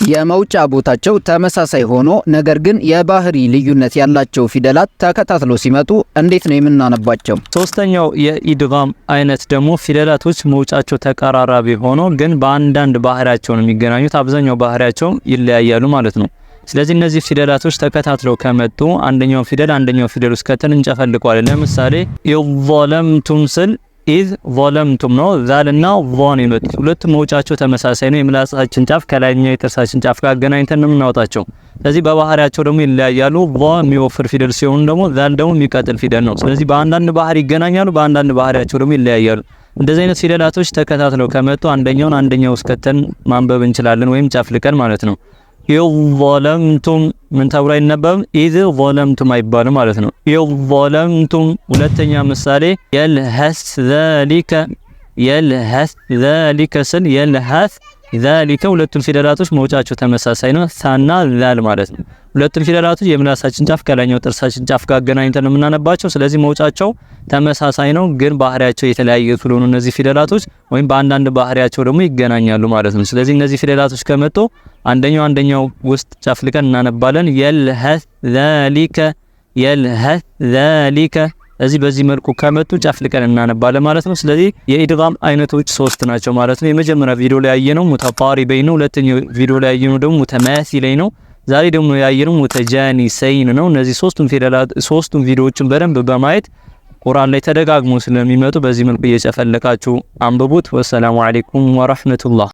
የመውጫ ቦታቸው ተመሳሳይ ሆኖ ነገር ግን የባህሪ ልዩነት ያላቸው ፊደላት ተከታትሎ ሲመጡ እንዴት ነው የምናነባቸው? ሶስተኛው የኢድጋም አይነት ደግሞ ፊደላቶች መውጫቸው ተቀራራቢ ሆኖ ግን በአንዳንድ ባህሪያቸው ነው የሚገናኙት። አብዛኛው ባህሪያቸው ይለያያሉ ማለት ነው። ስለዚህ እነዚህ ፊደላቶች ተከታትለው ከመጡ አንደኛው ፊደል አንደኛው ፊደል ውስጥ ከተን እንጨፈልቀዋለን። ለምሳሌ إذ ظلمتم ስል إذ ظلمتم ነው። ዛልና ዟ ነው የመጡት። ሁለቱም መውጫቸው ተመሳሳይ ነው። የምላሳችን ጫፍ ከላይኛው የጥርሳችን ጫፍ ጋር አገናኝተን ነው የምናወጣቸው። ስለዚህ በባህሪያቸው ደግሞ ይለያያሉ። ዟ የሚወፍር ፊደል ሲሆን ደግሞ ዛል ደግሞ የሚቀጥል ፊደል ነው። ስለዚህ በአንዳንድ ባህሪ ይገናኛሉ፣ በአንዳንድ ባህሪያቸው ደግሞ ይለያያሉ። እንደዚህ አይነት ፊደላቶች ተከታትለው ከመጡ አንደኛውን አንደኛው ውስጥ ከተን ማንበብ እንችላለን፣ ወይም ጨፍልቀን ማለት ነው። إذ ظلمتم ምን ተብሎ አይነበብም? إذ ظلمتم አይባልም ማለት ነው። إذ ظلمتم። ሁለተኛ ምሳሌ يلهث ذلك፣ يلهث ذلك ስል يلهث ذلك ሁለቱም ፊደላቶች መውጫቸው ተመሳሳይ ነው። ሳና ዛል ማለት ነው። ሁለቱም ፊደላቶች የምላሳችን ጫፍ ከላይኛው ጥርሳችን ጫፍ ጋር አገናኝተን ነው የምናነባቸው። ስለዚህ መውጫቸው ተመሳሳይ ነው፣ ግን ባህሪያቸው የተለያየ ስለሆኑ እነዚህ ፊደላቶች ወይም በአንዳንድ ባህሪያቸው ደግሞ ይገናኛሉ ማለት ነው። ስለዚህ እነዚህ ፊደላቶች ከመጡ አንደኛው አንደኛው ውስጥ ጨፍልቀን እናነባለን። يلهث ذلك፣ يلهث ذلك እዚህ በዚህ መልኩ ከመጡ ጨፍልቀን እናነባለን ማለት ነው። ስለዚህ የኢድጋም አይነቶች ሶስት ናቸው ማለት ነው። የመጀመሪያ ቪዲዮ ላይ ያየነው متقاربين ነው። ሁለተኛው ቪዲዮ ላይ ያየነው ደግሞ متماثلين ነው። ዛሬ ደግሞ ያየነው متجانسين ነው። እነዚህ ሶስቱን ፊደላት ሶስቱን ቪዲዮዎችን በደንብ በማየት ቁርአን ላይ ተደጋግሞ ስለሚመጡ በዚህ መልኩ እየጨፈለቃችሁ አንብቡት። والسلام عليكم ورحمة الله።